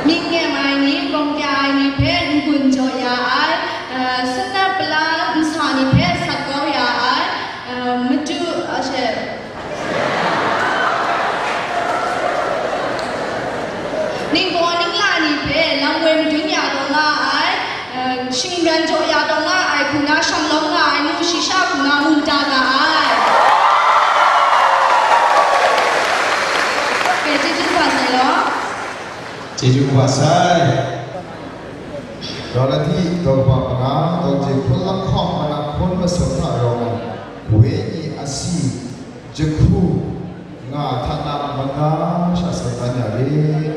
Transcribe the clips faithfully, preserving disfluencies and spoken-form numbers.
Myit nem ai ni, gawng kya ai ni hpe n-gun jaw ya ai, eh, sanat pala nsa ni hpe sat kau ya ai, eh, madu, ashe, ningbaw ningla ni hpe lam woi madun ya taw nga ai, eh, shingran jaw ya taw nga ai hku na shanglawm nga ai nu shi sha hku na mungda nga ai. Kei, chyeju kaba sai law. Chyeju kaba sai. Galati daw kaba manga, daw jahkun lahkawng, manang hkun masum hta rawng ai wenyi asi jahku nga hta na manga sha sai dan ya rit.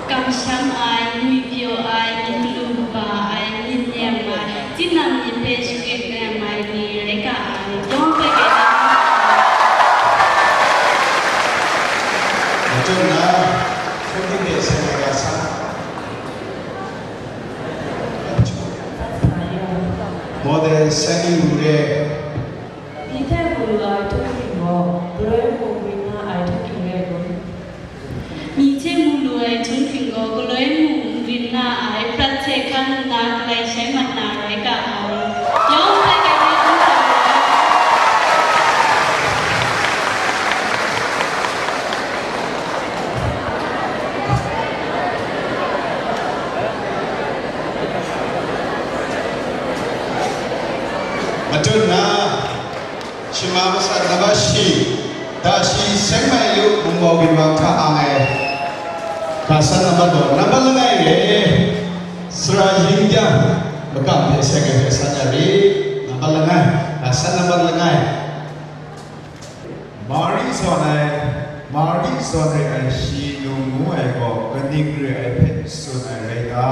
Kamsham ai, ngwipyaw ai, myit galu kaba ai, myit nem ai, tinang myit hpe shagrit nem ai ni rai ga ai, yawng hpe kaidan. Machun na, hpung hte seng ai ga sa. More than seven hundred. Myi hte mu lu ai htunghking gaw, galoi mung n rin nga ai htunghking rai kun? Myi hte mu lu ai htunghking gaw, galoi mung n rin nga ai prat hte hkan nna galai shai mat na rai ga ai. Yawng hpe kaidan n sa ai. Matut na, shama masat nambat shi, da shi seng mai yu, mungbaw ginwang hta ang ai. Ga san nambat law, nambat langai re, sara yin kyang, makam hpe seng ai hpe san ya ri, nambat langai, ga san nambat langai. Mari zawn ai, Mari zawn re ai shi num ngu ai gaw kaning re ai hpe tsun ai rai ta?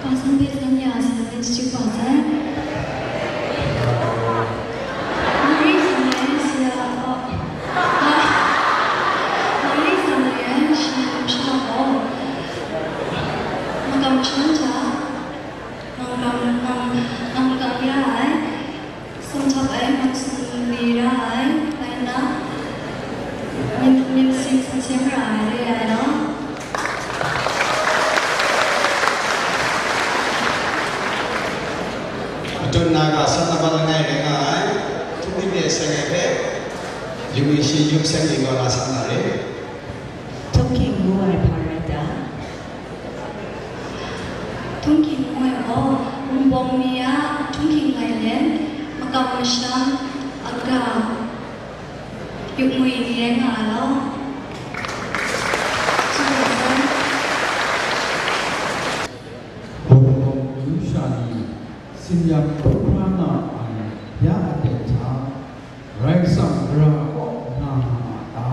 Ga san hpe san ya ai sa hpe chyeju kaba sai. Mari zawn re ai shi a, a, Mari zawn re ai shi num sha gaw, makam shanhte a, ngang kam, ngang, ngang kam ya ai. Sumhtak ai hmang sumri ra ai, rai nna, myit, myit sing sumsem ra ai re ai law. Matut na ga san nambat langai rai nga ai, htunghking hte seng ai hpe, yu mi shi yu seng ning gaw na san na re. Htunghking ngu ai hpa rai ta? Htunghking ngu ai gaw, wunpawng ni a htunghking ngai let, makam masham, aga, yupmui ni rai nga ai law. Wunpawng myu sha ni, sin yak hkrum hkra nga ai ya aten hta, Karai Kasang gara kaw nga nga a ta?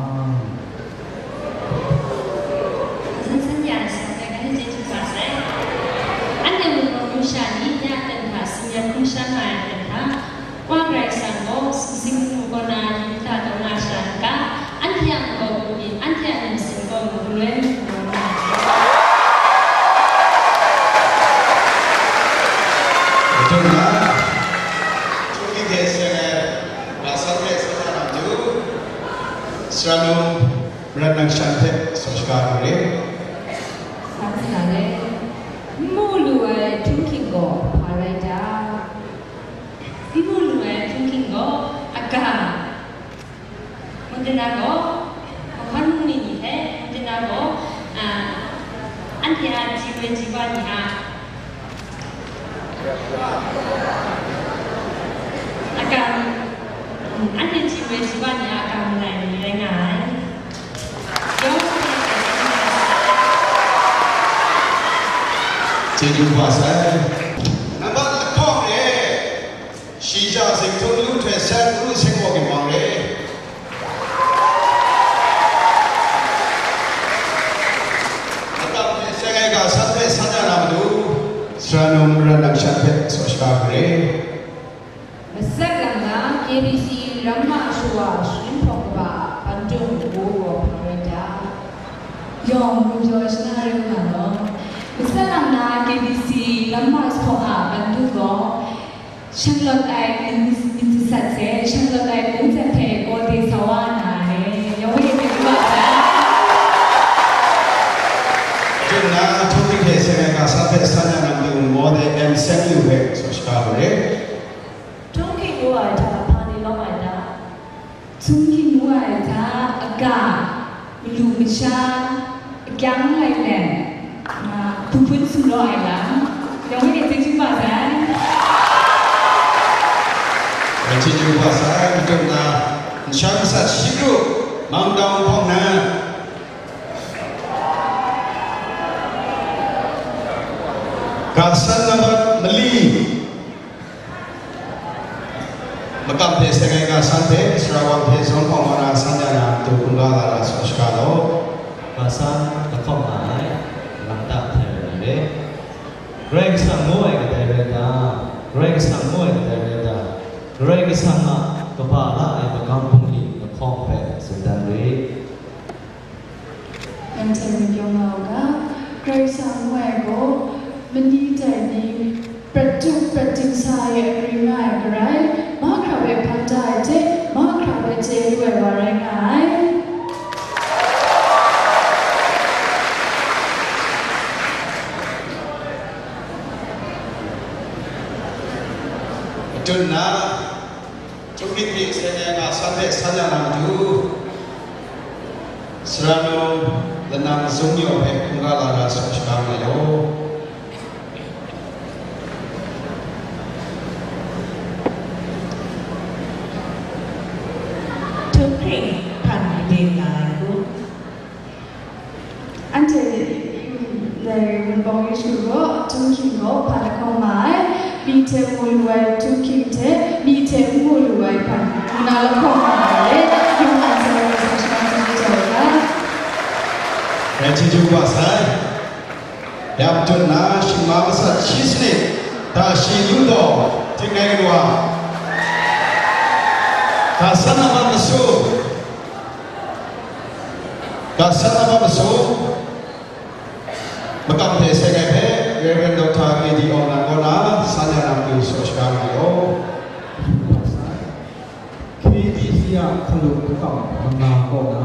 San san ya ai sa hpe ngai chyeju kaba sai. Anhte mungkan numsha ni ya aten hta, sin yak hkrum sha nga ai aten hta, Wa Karai Kasang gaw sumsing lamu kaw na yu hta taw nga sha n ga, anhte a npawt ni, anhte a namsin gaw mung galoi mung ngu nga ai. Majaw na, htunghking hte seng ai, ga san hpe san na matu, sara num Marat Nangshan hpe saw shaga lu re. Sa hkrum na re, n mu lu ai htunghking gaw hpa rai ta? N mu lu ai htunghking gaw, aga, mungdan na gaw, mahkawn mung ni ni hte, mungdan na gaw, a, anhte a ji woi ji wa ni a, a kam, mm, anhte ji woi ji wa ni a kam malai ni rai nga ai. Yawng hpe, chyeju kaba sai. Nambat lahkawng e, Shi ja zing htung lu hte seng ngu seng gaw ginwang re. Makam hte seng ai ga san hpe san ya na matu, sara num Marat Nangshan hpe saw shaga lu re. Masak lam na K B C ramma shawa sharin hpawng kaba Bantung ngu gaw hpa rai ta? Yawng, ngu jaw shana rai nga law. Masak lam na K B C ramma shawa Bantung gaw, Shanglawt ai myit, myit sat hte shanglawt ai mungdan hte kau de sa wa na ai, yawng e myit wa ai. Ga, malu masha, akyang lai len, a, hpun hpun sumlaw ai lam, yawng e chyeju kaba sai. Chyeju kaba sai, matut na, nshang masat shi kru, Mangdaw Hpawng nan. Ga san nambat mali. Makam hte seng ai ga san hte, sara wang hte zawn hpawng wa na san ya na matu hkungga la na saw shaga law. Ga san lahkawng nga ai, lam ta htai rai ai re. Karai Kasang ngu ai kadai rai ta? Karai Kasang ngu ai kadai rai ta? Karai Kasang a kaba la ai magam bungli lahkawng hpe tsun dan re. Nang hte ngwipyaw nga u ga, Karai Kasang ngu ai gaw, mani tai ni, prat tup prat dingsa e ring nga ai garai, mahkra hpe hpan da ai hte, mahkra hpe chye lu ai wa rai nga ai. Matut na, Htunghking hte seng ai ga san hpe san ya na matu, Sara num lanang zung yaw hpe hkungga la na saw shaga nga law. Htunghking hpan made nga ai kun. Anhte, mm, dai Wunpawng Yesu gaw, Htunghking gaw hpa lahkawng nga ai, mi hte mu lu ai Htunghking hte, mi hte n mu lu ai hpan, ngu na lahkawng nga ai, yawng a sa ai sa shana chyeju jaw ai. Rai chyeju kaba sai. Ya matut na, shingma masat shi sanit, da shi lu taw, htingrai kanu wa, ga san nambat masu, ga san nambat masu, makam hte seng ai hpe, Reverend Doctor K D Aung Lan kaw na, san ya na matu saw shaga nga law. K B C a hkalup hkakam manga kaw na,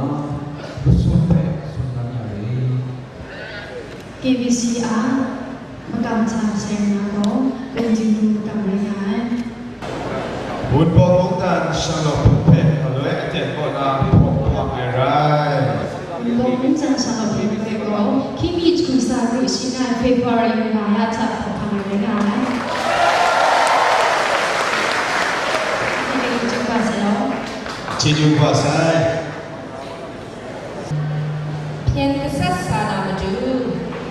masum hpe tsun dan ya re. K B C a makam hta seng na gaw, Benjamin makam rai nga ai. Wunpawng mungdan shanglawt hpung hpe galoi aten kaw na hpawk hpang ai rai. Wunpawng mungdan shanglawt hpung hpe gaw, hkying mi jahku tsa kru shi na February lani hta hpawk hpang ai rai nga ai. Nanhte chyeju kaba sai law. Chyeju kaba sai. Hpyen gasat sa na matu,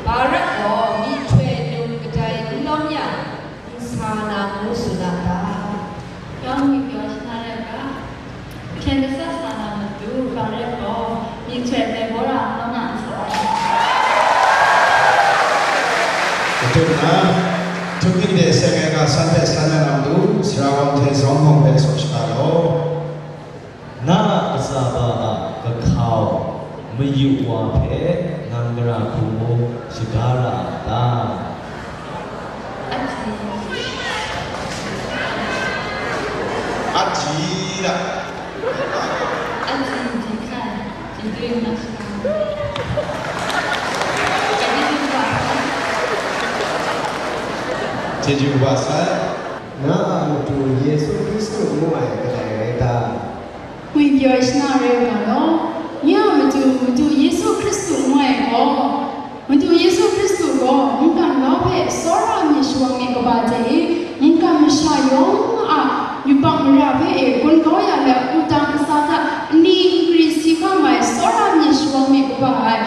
Barak gaw myihtoi num kadai n lawm yang, n sa na ngu tsun a ta? Yawng ngwipyaw shana rai u ga, hpyen gasat sa na matu, Barak gaw myihtoi dai bawra n lawm na n sa ai. Matut na, Htunghking hte seng ai ga san hpe san ya na matu, Sara wang hte zawn hpawng hpe saw shaga law. Na a kasa ba a kahkau mayu wa hpe nang gara hku mu shaga ra a ta? Aji. Aji da. Aji ji hkai, ji doi na shaga. Chyeju kaba sai. Na a matu Yesu Hkristu ngu ai kadai rai ta? Ngwipyaw shana rai u ga law, nye a matu, matu Yesu Hkristu ngu ai gaw, matu Yesu Hkristu gaw mungkan grau hpe tsawra myit shawa myit kaba hte e, mungkan masha yawng a yubak mara hpe e gun kau ya let, wudang kasa hta nni nkri si hkam ai tsawra myit shawa myit kaba ai.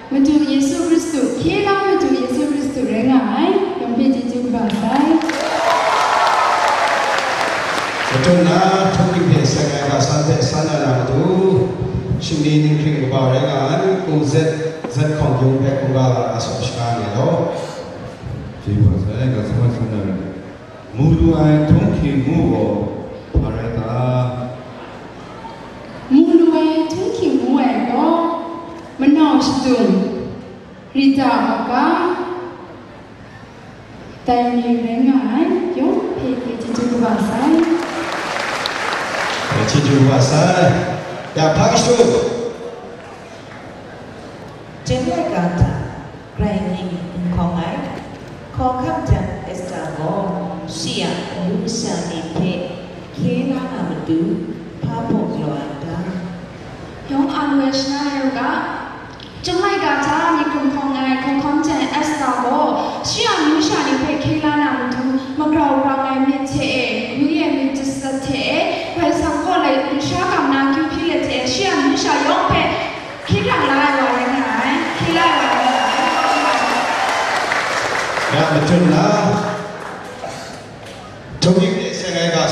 Madu Yesu Hkristu, hkye la Madu Yesu Hkristu rai nga ai, yawng hpe chyeju kaba sai. Madu na, hkungga hpe seng ai ga san hpe san ai na matu, shingni ninghkring kaba rai nga ai, kungzet, zet hkawng yung hpe hkungga la ai asaw shaga ni law. Chyeju kaba sai, ga san ai san ai. Mu lu ai htunghking ngu gaw hpa rai ta? Mu lu ai htunghking ngu ai gaw, manau shadung, Rita Maka, dai ni rai nga ai, yawng hpe hpe chyeju kaba sai. Chyeju kaba sai. Ya, hpa shadung. Jen laika hta grai ning n hkawng ai, hkawhkam jang Esta gaw shi a amyu masha ni hpe hkye la nga matu, hpa hpawk jaw ai ta? Yawng a lu ai shana ai u ga, Chyum laika hta myit gumhkawng ai Hkawhkawm Jen Esta gaw, shi a amyu sha ni hpe hkye la na matu, magrau grau ai myit hte e, yu ye myit jasat hte e, goi sang hkaw let, lusha gam na akyu hpyi let hte e, shi a amyu sha yawng hpe hkye hkrang la ai wa rai nga ai, hkye la ai wa rai nga ai. Ya, machun na, Htum ning hte seng ai ga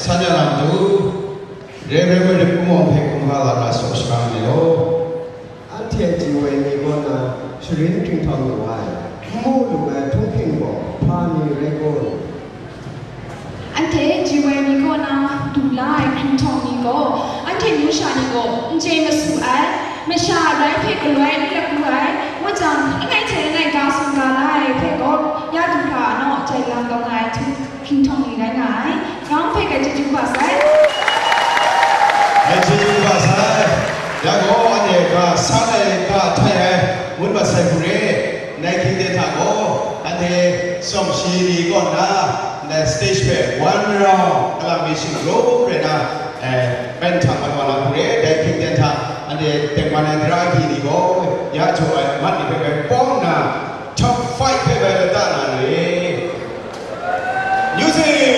san ya na matu, Reverend Mary Kumawng hpe hkungga la na shaw shara mi law. Anhte G Y M kaw na sharin hkringhtawng lu ai, n mu lu ai htunghking gaw hpa ni rai kun? Anhte G Y M kaw na du la ai hkringhtawng ni gaw, anhte amyu sha ni gaw n chye masu ai, masha rai hpe galoi n lagu ai, wajang langai hte langai ga sung ga la ai hpe gaw, ya du hkra naw jai lam kau nga ai htu. Hkinghtawng ni rai nga ai. Grau hpe grai chyeju kaba sai. Grai chyeju kaba sai. Ya gaw, anhte ga san ai, ga htai ai, ngut mat sai hku re. Ndai hkying ten hta gaw, anhte sawng shi ni kaw nna, ndai stage hpe wan rau, kalang mi shingkrum rai na, eh, bai nhtang mat wa na hku re. Ndai hkying ten hta, anhte tengman ai tara agyi ni gaw, ya jaw ai amat ni hpe grai pawng nna, top five hpe bai lata na re. Music!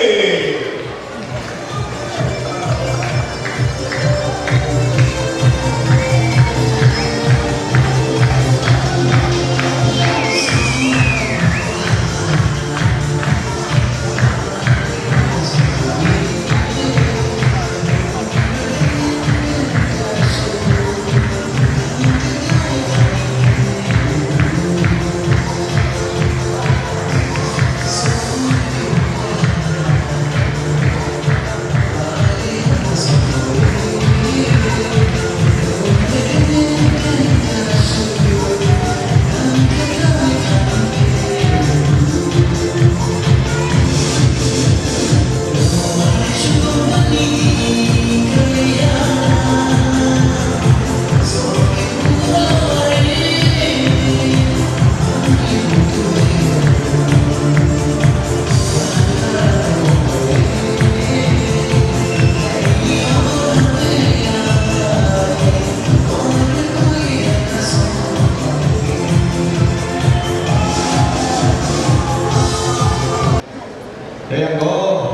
Dai yang gaw,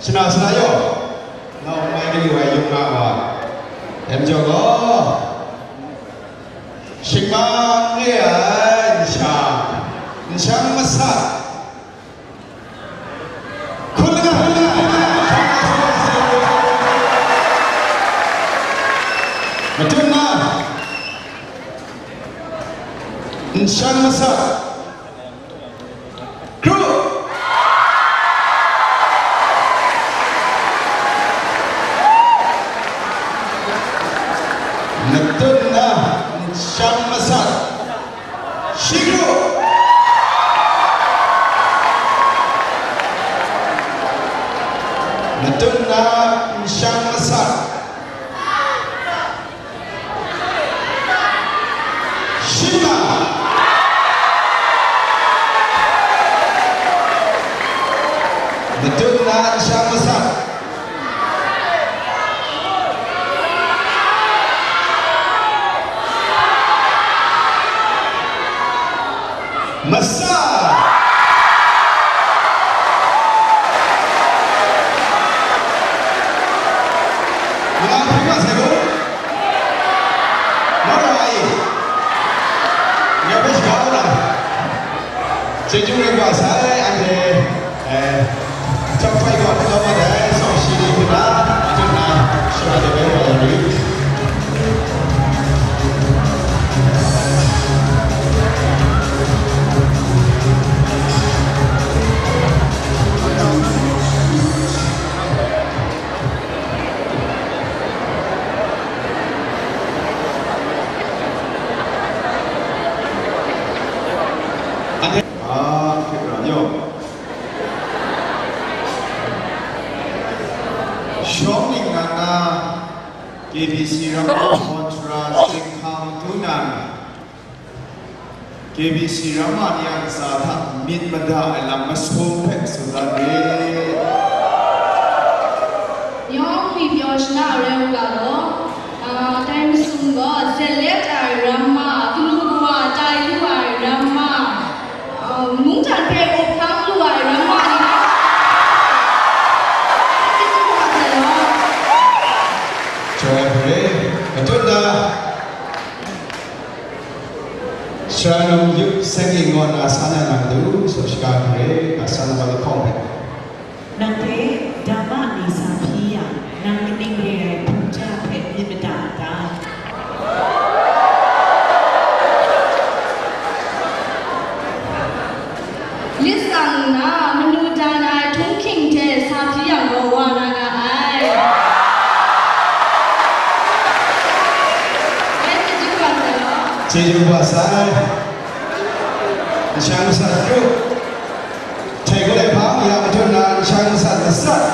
shana shana yaw, nau mai kayu ai yung nga wa, dai majaw gaw, shingmang re ai nshang, nshang masat, hkun langa, hkun langa, matut na, nshang masat, Kru! Matut na nshang masat. Shi kru! Matut na nshang masat. Shima. Matut na nshang masat. Masa! Nga hpring nga sai gaw, mara ai, nga hpe shaga na, chyeju rai wa sai, anhte, eh, Top five gaw hpung kau mat ai, sawng shi ni hpung na, hpung na, shara de bai wa yang rit. Anhte, ah, hpring ra ni gaw. Shawng ning nga na K B C Ramma Contra Sengkang Tunan, K B C Ramma ni a ntsa hta myit mada ai lam masum hpe tsun dan re. Yawng ngwi pyaw shana ai rai u ga law, ah, Sara num yu seng ing ngaw na san ya na matu, so shaga hkare, ga san na ma lahkawng hpe. Nang hpe dama ni sa hpyi yang, nang kaning re ai hpung ja hpe myit mada a ta? Lit tsang nna, manu da na ai htunghking hte sa hpyi yang gaw, wa na nga ai. Rai, chyeju kaba sai law. Chyeju kaba sai. Nshang masat kru. Htai gaw lai hpang, ya matut na nshang masat masat.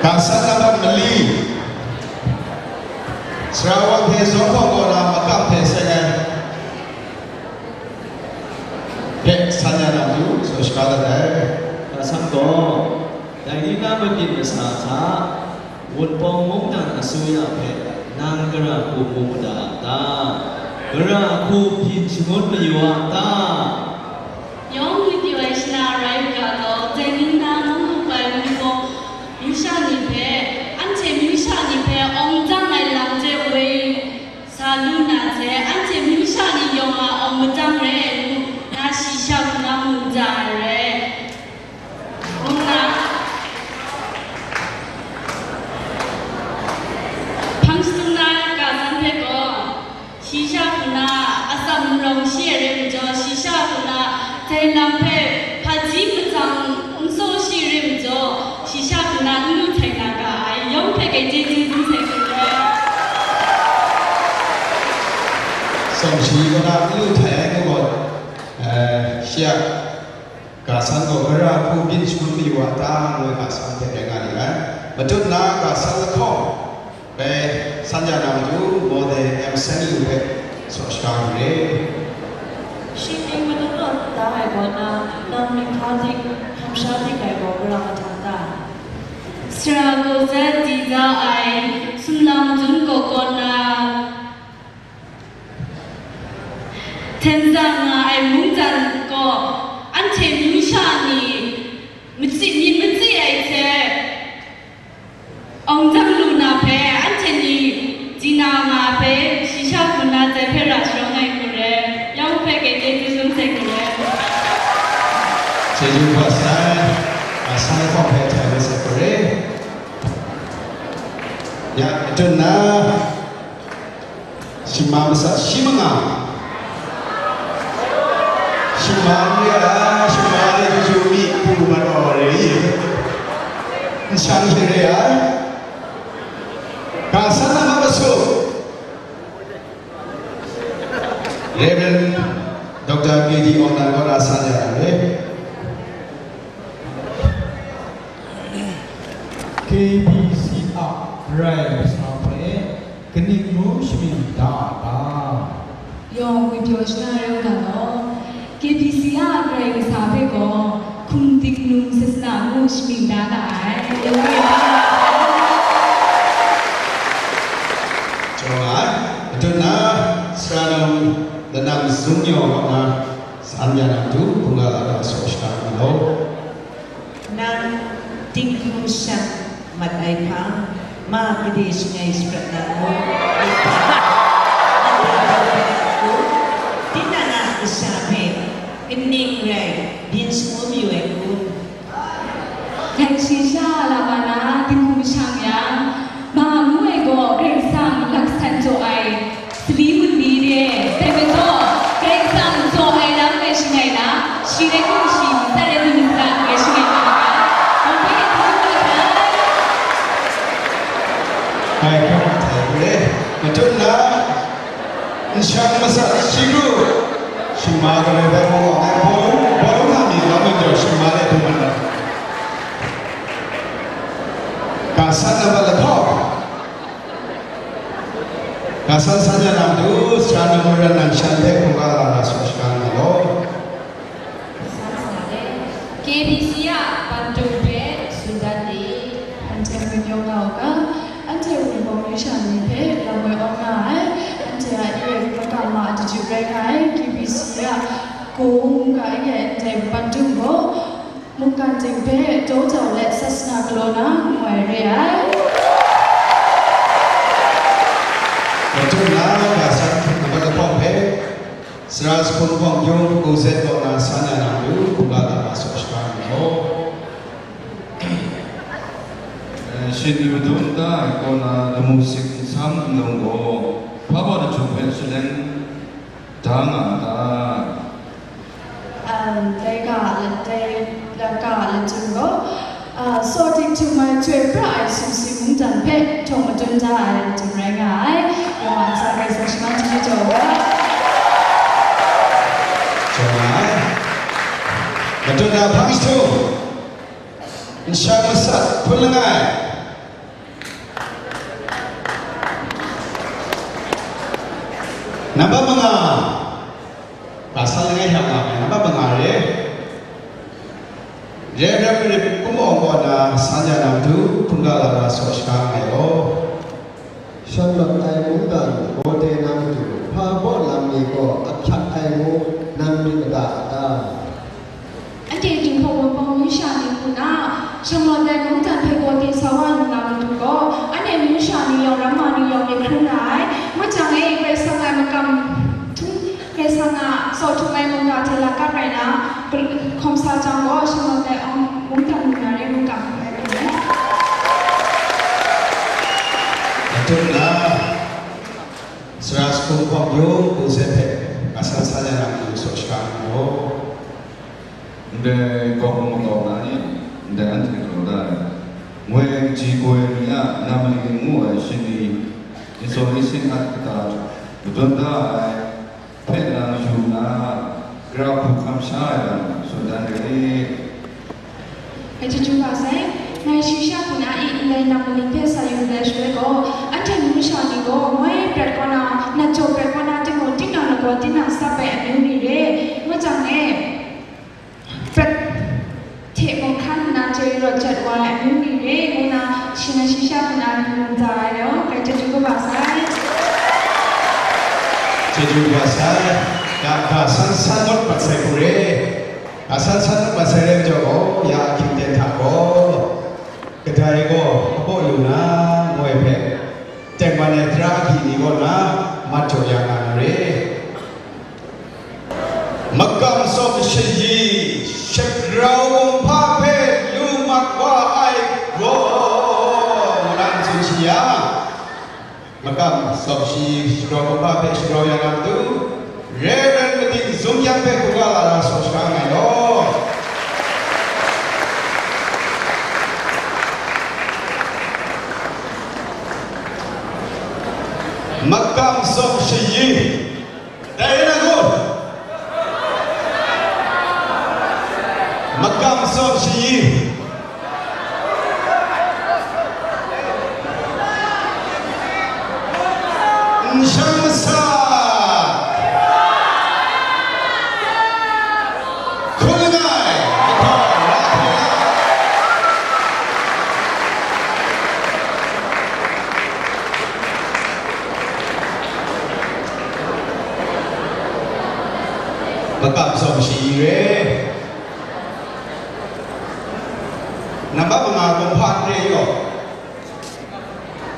Ga san na mat mali, sara wa hpe zawn hkawng kaw na makam hpe seng ai hpe san ya na matu, so shaga dat ai. Ga san gaw, dai ni na mabyin masa hta, Wunpawng mungdan asuya hpe nang gara hku mu mada a ta? Gara hku byin shangun mayu a ta? Yawng myit yu ai shana rai u ga law, dai ni na mung lup ai wunpawng myu sha ni hpe, anhte myu sha ni hpe awng dang ai lam hte woi sa lu na hte, anhte myu sha ni yawng a awng madang re ai ngu na, shi sha hku na mu ja ai re. Ngu na, hpang shadung na ga san hpe gaw, shi sha hku na atsam n rawng shi ai rai majaw, shi sha hku na dai lam hpe hpaji matsang n tsaw shi rai majaw, shi sha hku na n lu htai na ga ai, yawng hpe gai chyeju dum sai hku n rai. Tsawm shi kaw na n lu htai ai ngu gaw, eh, shi a ga san gaw gara hku byin shangun mayu a ta, ngu ai ga san hpe rai nga li ai. Matut na ga san lahkawng bai san ya na matu, Mawdai M. Seng Lu hpe saw shaga hkare. Shingning manu naw da ai kaw na, nang myit hkra dik, hkam sha dik ai gaw gara mahta ta? Sara gaw zat di za ai, sumlang madun kaw kaw na, hten za nga ai mungdan gaw, anhte myu sha ni matsi, myit matsi ai hte, awng dang lu na hpe, anhte ni di na nga hpe, shi sha hku na dai hpe ra sharawng ai hku re, yawng hpe gai chyeju dum sai hku re. Chyeju kaba sai, a, sai hkawng hpe htai mat sai hku re. Ya, matut na, shingma masat shi manga. Shingma n re ai, shingma re chyeju mi hku mat wa wa re i. Nshang hte re ai. Ga san na ma masu. Reverend Doctor K D Aung Naing kaw na san ya ai. K B C a Karai Kasang hpe kaning ngu shamying da a ta? Yawng ngwi pyaw shana rai u ga law, K B C a Karai Kasang hpe gaw hkum dik num sasana ngu shamying da ga ai. Yawng ngwi pyaw. Chyawm ai, matut na, sara num lanam zung yaw kaw na, san ya na matu, hpungga la na saw shaga nga law. Nang dinghku shang mat ai hpang, ma gade shangai shaprat na gaw, tinang a kasha hpe kaning rai byin shangun mayu ai kun? Dai shi sha lama na dinghku mashang yang, ma ngu ai gaw Karai Kasang laksan jaw ai, Sali wunli re, dai majaw, Karai Kasang jaw ai lam ngai shangai na, shi rai hkum shi, matsat rai hkum matsat ngai shangai na, ngai hpe hkrum lu ai. Ngai hkrum htai re, matut na, nshang masat shi kru, shingma Karai bai mu ai bawlung, bawlung na mi lam majaw shingma rai hkum mat ai. Ga san na mat lahkawng. Ga san san ya na matu, sara num maran nan shan hpe hkungga la na saw shaga nga law. K B C a Bantung hpe tsun dat ni. Hpanhte ngun yawng nga u ga, anhte Wunpawng myu sha ni hpe lam woi awng nga ai, anhte a e ai makam ma daju rai nga ai, K B C a Kaw mungga e ai ndai Bantung gaw, Mungkan ting hpe daw jau let sasana galaw na n-, ngoi re ai. Matu na ga san hpung na malang hpawng hpe, Sara Sahpung Hpawng Yung, U Z kaw na san ya na matu, hkungga lama saw shaga ai gaw. Eh, shani madun da ai kaw na lamu sik nsam nlung gaw, hpa baw jahtum hpe shaleng da nga a ta? Um, dai ga, dai ga lachyum gaw, uh, saw dinghtum ai chyoi pra ai sumsi mungdan hpe htawng madun da ai lachyum rai nga ai. Yawng a ntsa Karai Kasang shaman hte jaw u ga. Jaw nga ai. Madun da hpang jahtum, nshang masat hpun langai. Nambat manga, ga san langai hta nga ai, nambat manga re. Rev. Marit Kum Awng kaw na san ya na matu, hkungga lama saw shaga ai gaw. Shanglawt ai mungdan gaw de na matu, hpa baw lam mi gaw ahkyak ai ngu nang myit mada a ta? Anhte Jinghpaw Wunpawng mungdan ni hku na, shanglawt ai mungdan hpe gaw de sa wa lu na matu gaw, anhte mungdan ni yawng, ramma ni yawng myit hkrum na ai. Ngut jang e, Karai Kasang a makam htung, Karai Kasang a saw htum ai mungga hte lakap rai na, hkawm sa jang gaw, shanglawt ai awng mungdan lu na re, mungga hkrum ai rai nme. Matu na, Sara Sahpung Hpawng Yung, U Z hpe, ga san san ya na matu saw shaga ai gaw. Ndai kawng makau na ni, ndai anhte galaw da ai, ngoi kaji gaw ai mi a nam maling ngu ai shani, ntsaw ni sin at kata madun da ai hpe nang yu nna, gara hku hkam sha ai lam tsun dan rit. Ngai chyeju ga sai, ngai shayi sha hku na i ndai nam maling hpe sa yu let shaloi gaw, anhte mungdan ni gaw moi prat kaw na, nat jaw prat kaw na, timung, tinang lagaw tinang tsap ai amyu ni re, ngut jang e, prat hte mung hkan nna chye rawt jat wa ai amyu ni re, ngu na, shing ai shayi sha hku na tsun tsa ai gaw, ngai chyeju kaba sai. Chyeju kaba sai, ga, ga san san ngut mat sai hku re, ga san san ngut mat sai re majaw gaw, ya ahkying ten hta gaw, kadai gaw hpaw lu na, moi hpe, tengman ai tara agyi ni kaw na mat jaw ya nga na re. Makam tsawm shayi, shagrau kumhpa hpe lu mat wa ai gaw, nang tsun shi yang, makam tsawm shayi, shagrau kumhpa hpe shagrau ya na matu, re ran mating zung yang hpe hkungga lara saw shaga ai gaw. Makam tsawm shayi, dai na gaw, makam tsawm shayi, nshang masat, hkun langai, makam tsawm shayi re. Nambat manga kumhpa n re yaw.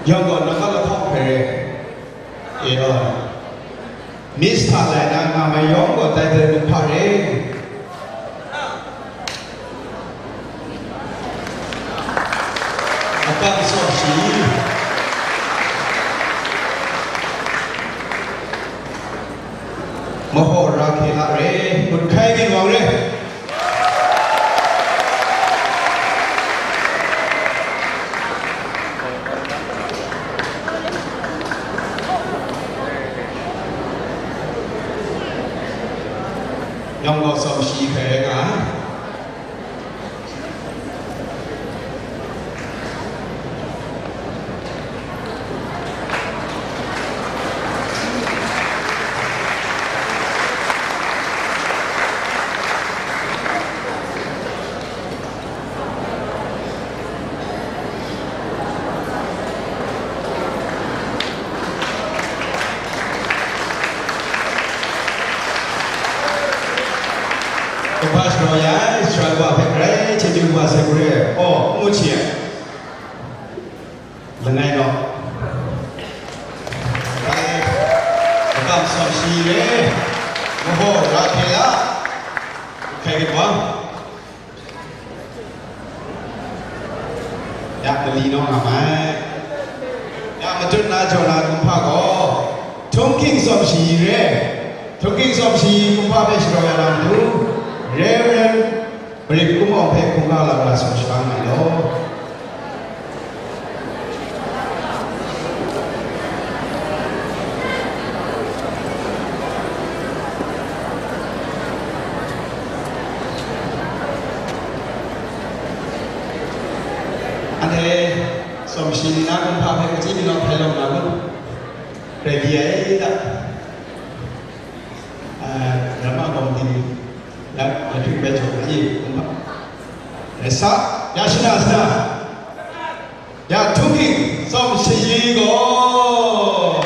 Yawng gaw nambat lahkawng hpe re. E, aw. Miss hta lai na nga mai yawng gaw dai dai kumhpa re. Makam tsawm shayi. Mahawra hkye la re, ngut hkai ginwang re. Yawng gaw tsawm shayi hpe rai nga ai. Ya mali naw nga mai. Ya matut na jaw na kumhpa gaw, Htunghking Tsawm Shayi re. Htunghking Tsawm Shayi kumhpa hpe shadaw ya na matu, Reverend Marit Kum Awng hpe hkungga lam na sawm shaga nga ai law. Anhte Tsawm Shayi ni na kumhpa hpe, kaji ni naw hpe lawm na kun? Ready ai da. Ah, drama committee ni, ya, ya hpring bai jaw ai, kumhpa. Rai sa, ya shana shana. Ya Htunghking Tsawm Shayi gaw,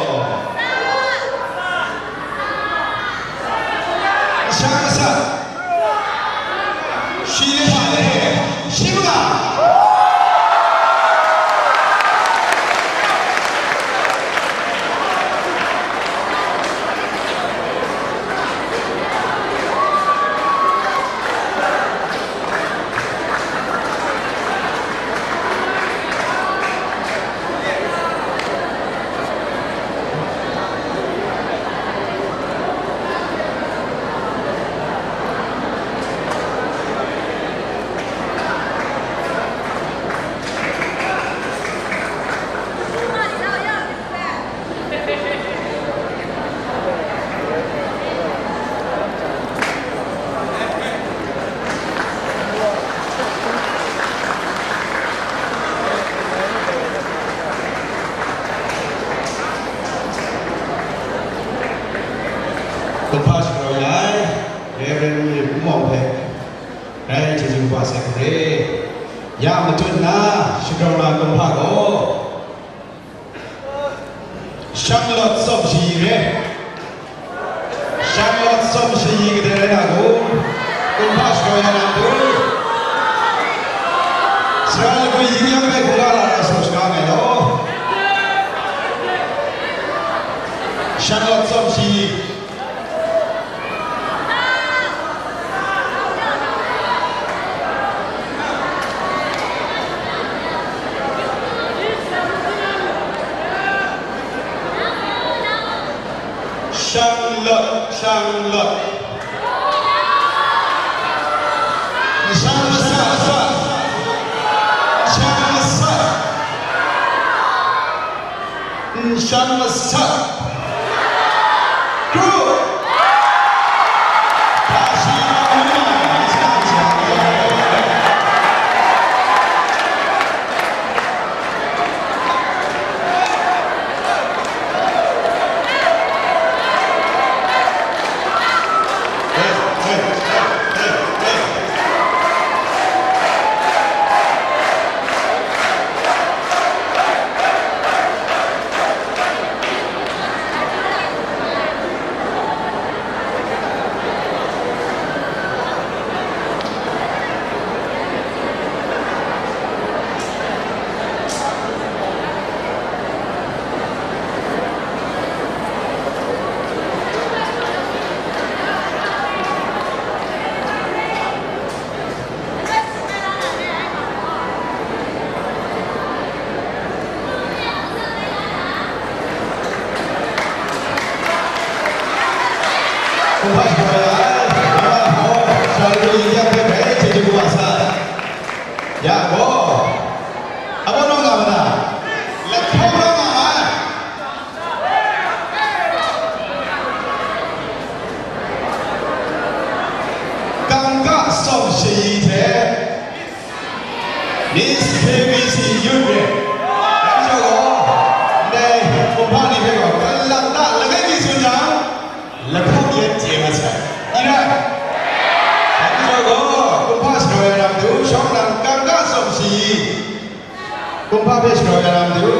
sha masat, shi le hpa le, shi manga. Kumhpa shadaw ya ai, Reverend William Kum Awng hpe, rai chyeju kaba sai hkrit. Ya matut na shadaw na kumhpa gaw, Shanglawt Tsawm Shayi re. Shanglawt Tsawm Shayi kadai rai na kum, kumhpa shadaw ya na matu, sara lagwi yin yang hpe hkungga lam na sawm shaga nga ai law. Shanglawt Tsawm Shayi. Shanglawt, shanglawt. Nshan masat, nshan masat. Nshan masat. Kru. Ya gaw, abaw naw nga ma na? Lahkawng naw nga ma? Kangka Tsawm Shayi hte Miss K B C Youth re. Dai majaw gaw, ndai kumhpa ni hpe gaw, kalak na langai mi tsun jang, lahkawng yet chye mat sai. N rai? Dai majaw gaw, kumhpa shadaw ya na matu, shawng nnan Kangka Tsawm Shayi, kumhpa hpe shadaw ya na matu,